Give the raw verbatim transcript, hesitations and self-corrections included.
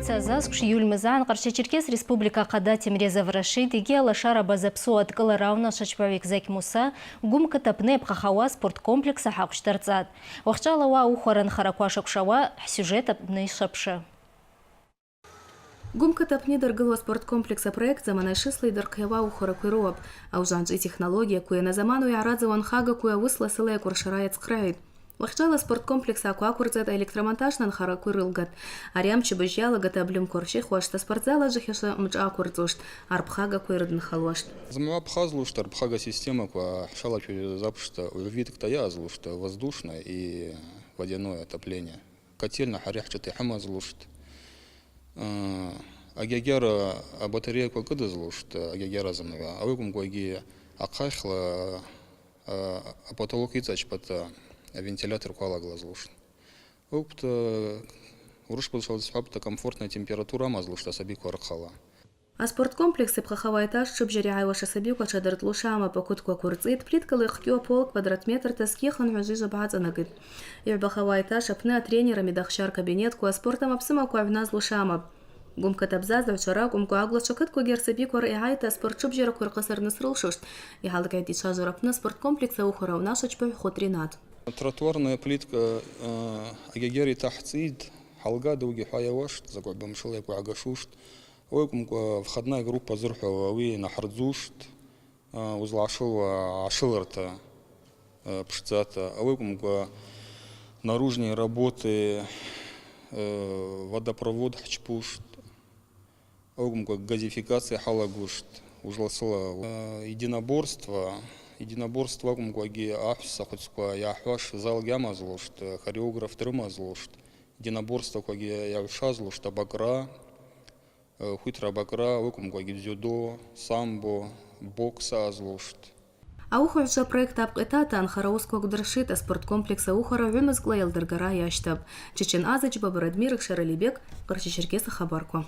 Сазасквш июль мзагӏван Къарча-Черкес Республика Ахъа Темрезов Рашид йгьи алашара база Аԥсуа адкӏылара аунашвачпагӏв Эгьзакь Муса Гвымгкыт апны йапхъахауа спорткомплекс ахӏахъвщтӏарцӏатӏ. Уахьчӏвала ауаъа аухвара нхараква шакӏвшауа хӏсюжет апны йшвапшы. Гвымгкыт апны йдыргылуа спорткомплекс апроект замана йшысла йдырхъйауа аухвараква йрыуапӏ. Аужванчӏви технологиякви, йаназаману йгӏарадзауа нхагакви ауыс ласыла йакӏвыршара йацхърагӏитӏ. Уахьчӏвала спорткомплекс акваквырцӏатӏ, аэлектромонтажна нхараква йрылгатӏ. Ари амчыбыжь йалагата абльымква рщихуаштӏ, аспортзал аджвыквяща мшӏы аквырцӏуштӏ, арбхагаква йрыдынхалуаштӏ. Зымгӏва бхазлуштӏ, арбхага системаква хӏшалачважваз апшта, гӏвгӏвиткӏта йаъазлуштӏ, воздушное и водяное отопление. Котельна хӏари хӏчӏвата йхӏымазлуштӏ. Э, агьагьара, а, батареяква кӏыдызлуштӏ, агьагьара зымгӏва. Ауи акӏвымкӏвагьи ахъахьла, э, апотолок йыцӏачпата вентиляторква алаглазлуштӏ. Ауи акӏвпӏта, урышбызшвала йсхӏвапӏта, комфортная температура амазлуштӏ асабиква рыхъала. Аспорткомплекс йапхъахауа этаж тшыбжьара йгӏайуаш асабиква тшадыртӏлуш амапӏ, аквытква квырцӏитӏ, плиткала йхъкӏу апол квадратметрта зкьи хынхӏва жвижва бгӏацӏанакӏитӏ. Йгӏбахауа этаж апны атренерами дахща ркабинетква, аспорт амапсымаква гӏвназлуш амапӏ. Гвымгкыт абзазагӏвчва ракӏвымкӏва, агвлачва кытквагьи рсабиква райгьайта аспорт тшыбжьараква йырхъысырныс рылшуштӏ. Йгьалкӏгӏитӏ йчважвара апны аспорткомплекс аухвара аунашвачпагӏв Хвыт Ринат. Тротуарная плитка, э, агьагьара йтахӏцӏитӏ, хӏалгатӏ, ауи гьихӏва йауаштӏ, закӏ гӏвба мшыла йакӏву гӏагашуштӏ. Ауи акӏвымкӏва, входная группа зырхӏвауа, ауи йнахӏырдзуштӏ, а, уызлагӏашылуа агӏашылырта, а, пшдзата. Ауи акӏвымкӏва, наружные работы, э, водопровод хӏчпуштӏ. Ауи акӏвымкӏва, газификация хӏалагуштӏ. Уыжвласыла, э, единоборство, единоборство акӏвымкӏвагьи ахӏвссахвыцква йгӏахӏвуаш зал гьамазлуштӏ, хореограф дрымазлуштӏ. Единоборствоквагьи йагӏвшазлуштӏ абакӏра. Хвитра абакӏра, ауи акӏвымкӏвагьи дзюдо, самбо, бокс аъазлуштӏ. Аухвагӏвчва апроект апкъ йтата анхара уысква акӏвдыршитӏ, аспорткомплекс аухвара гӏвымызкӏла йалдыргара йащтапӏ. Чечен Азач, Бабыр Адмир, Икшар Алибек, Къарча-Черкес ахабарква.